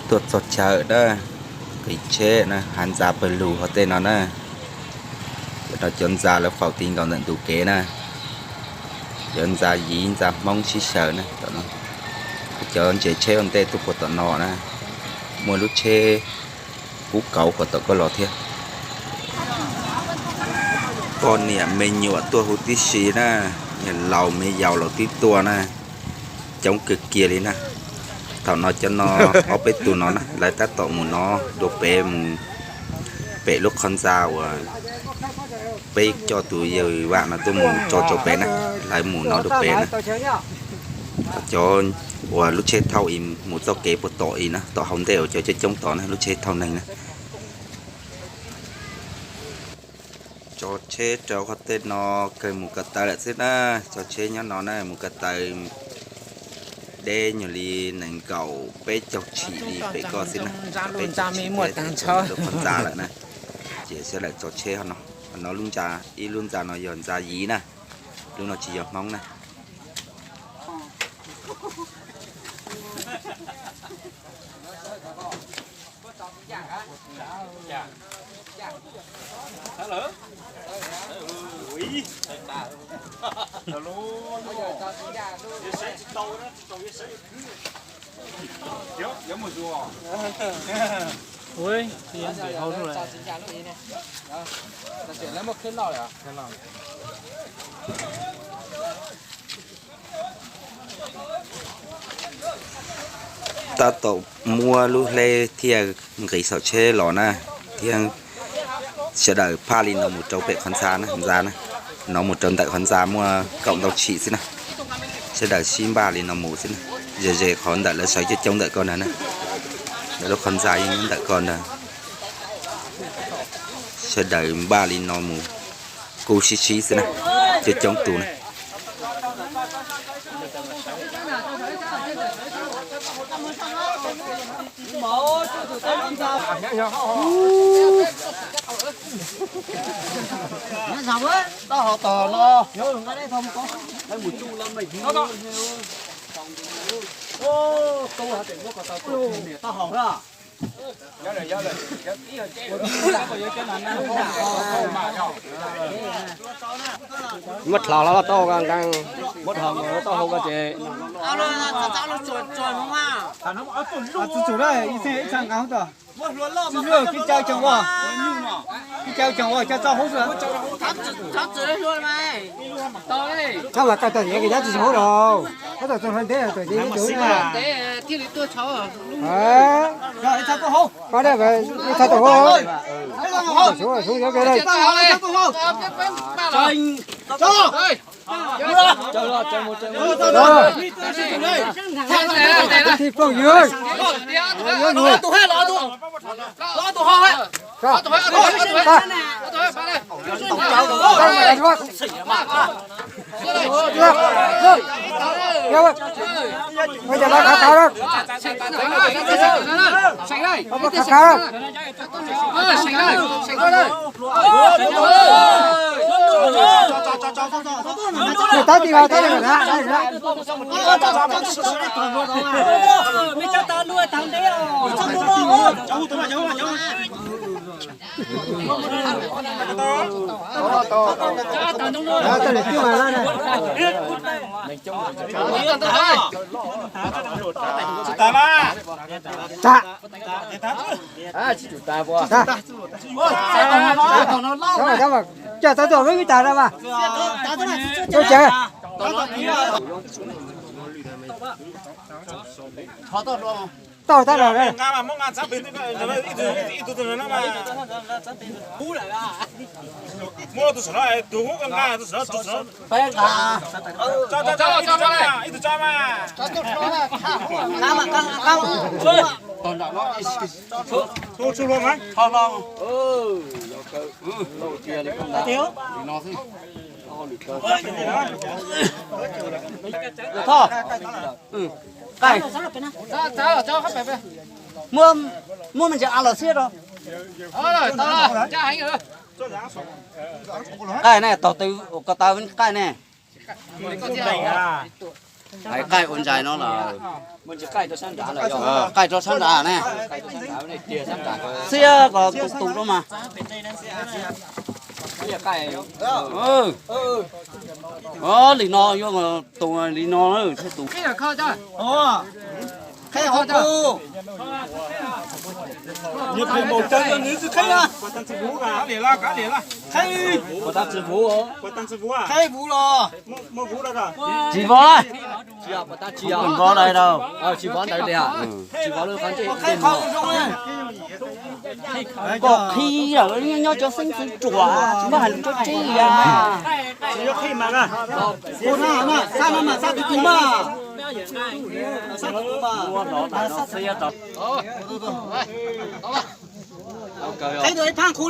Tuaj txog chaw na, qiv tsheb na, hav ntxa pawg lug hauv tej no na. Cov no cov ntxa lawv faus ti nkaus ntawm ntug kev na. Cov ntxa Yiv ntxa Hmoob sib xyaw na. Cov ntses tsheb ua ntej tuaj puag tom no na, muaj lub tsheb kub kauv puag tom koj los thiab. Poj niam me nyuam tuaj huv tib si na, niam laus me yaus los twb tuaj na, coob kawg kiag li na. Thaum no cov no ob peb tus no na, lawv tab tom mus no dua pem, mus pem lub qhov ntxa uas peb coj tus yawg Vam no tuaj mus tso rau pem na, lawv mus no dua pem na. Cov uas lub tsheb thauj ib mus txoj kev puag tom ib na, tom hauv ntej uas cov coob coob tom na, lub tsheb thauj neeg na. Tso tsheb rau qhov tej no kawg mus ko taw lawm xwb na. Tso tsheb nyob no na, mus ko taw deb nyuag li nees nkaum peb caug tshim li pem koj xwb na. Peb caug tshim thiab, qhov ntxa lawm na. Ces sawv daws tso tsheb no, no lub ntxa, ib lub ntxa no yog ntxa Yiv na, lub no tsis yog Hmoob na. Tab tom muab lub hleb thiaj nqis saum tsheb los na, thiab sawv daws phaj li no mus rau pem qhov ntxa na, ntxa na, no mus rau ntawm qhov ntxa muaj kaum ntau tshim xwb na. Sawv daws sib npaj li no mus xwb na, ze ze qhov ntawm lawv sawv coob coob ntawm ko ntag na. Lawv lub qhov ntxa yeej nyob ntawm ko ntag. Sawv daws npaj li no mus, kub sib sib xwb na, coob coob tus na. Muab dlhau hlo tau nqee, muab dlhau tau hau ko ces. Tab mas koj tau tias koj nyob tsis hauv los, koj tau txog hlo ntev tawm ces nyob tsis hauv na. Koj ne, ib txha tuaj hauv, txha tuaj hauv, txha tuaj hauv, txha tuaj hauv. Thib phooj ywg, yuav lug. Cas tau tuaj vib tas na mas. Tau tab los. Muab me ntsis av los xiab rau. Qaij ne, tog tw ko taw qaij ne. Hais qaij ua ntsais no los qaij rau sab nrad ne. Xiab kom tus tus rau mas. Li no yuav tus li no thiaj tus. Qheb hauv kuv. Nws phem npaum cas nws tsis qheb na. Qheb. Qheb vuv los. Tsis vov. Kuv vov lawm rau. Qheb qhov zoo. Koj qhib lawm nyob cov xeeb ntxwv ruam tsis muaj hais lus tso tseg li. Ua no mas xab tus tus mas. Xab tus tus mas. Qheb tus ib phaj khu.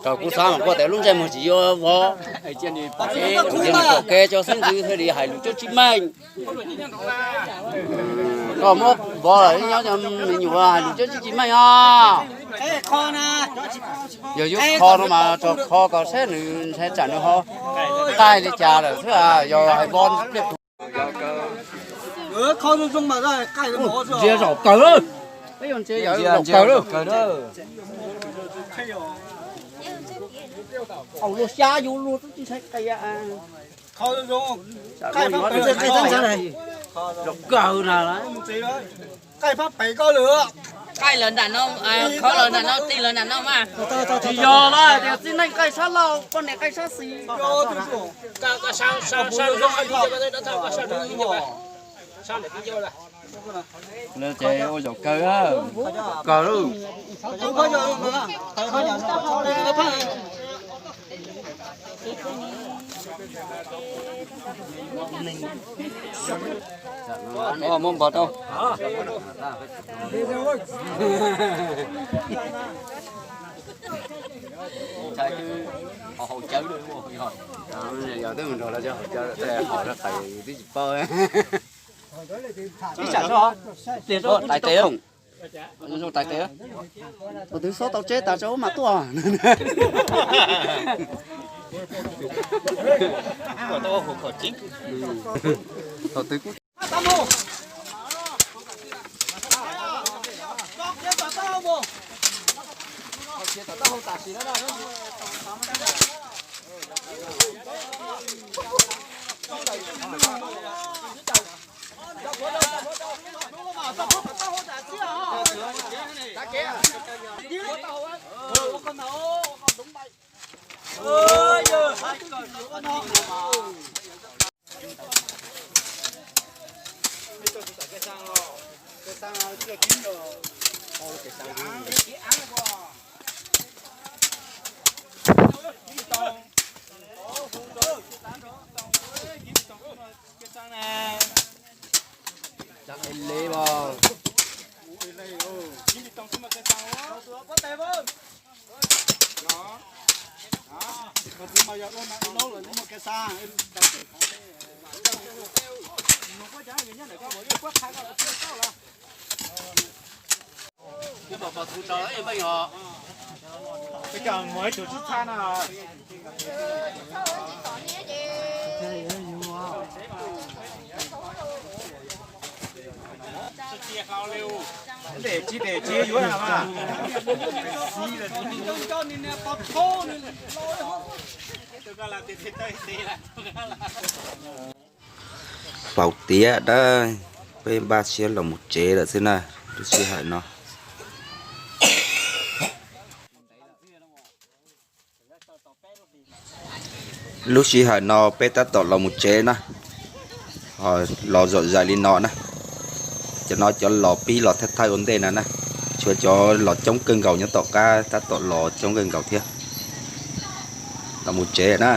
Kom kuv xav mas kuv tias lub ntsej muag tsis yuav vov, cia nws pom kev cov xeeb ntxwv thiaj li hais lus cov tsis meej. Koj muab vov lawm nyob cov me nyuam hais lus cov tsis meej os. Yog yuav kho no mas tso kho kom saib nws ntshai tsam nws ho qaij li cas lawm xwb. Yog hais vov pliaj tus ntsia zaum kawg lawm. Peb yuav ntsia zaum kawg lawm. Au, luag xyab yus luag twb tsis ntshai qia. Zaum kawg na. Qaij lawv nram no, kho lawv nram no, tig lawv nram no mas. Tsis yog lawm, tias txiv neej qaij sab laug, poj niam qaij sab xis. Lawv ces ua zaum kawg, kawg lawm. Muab npog rau. Tais tes, tais tes, thaum twg xob tau tseb tas tso mas tuaj. Thaum twg kuj Paus tiav dawb, peb npaj siab los mus tsev lawm xwb na, lub sij hawm no. Lub sij hawm no peb tab tom los mus tsev na, los zom zaws li no na. Cov no cov los pib los thawj thawj ua ntej na na, tshuav cov los coob kawg nkaus nyob tom qab tab tom los coob kawg nkaus thiab. Los mus tsev na.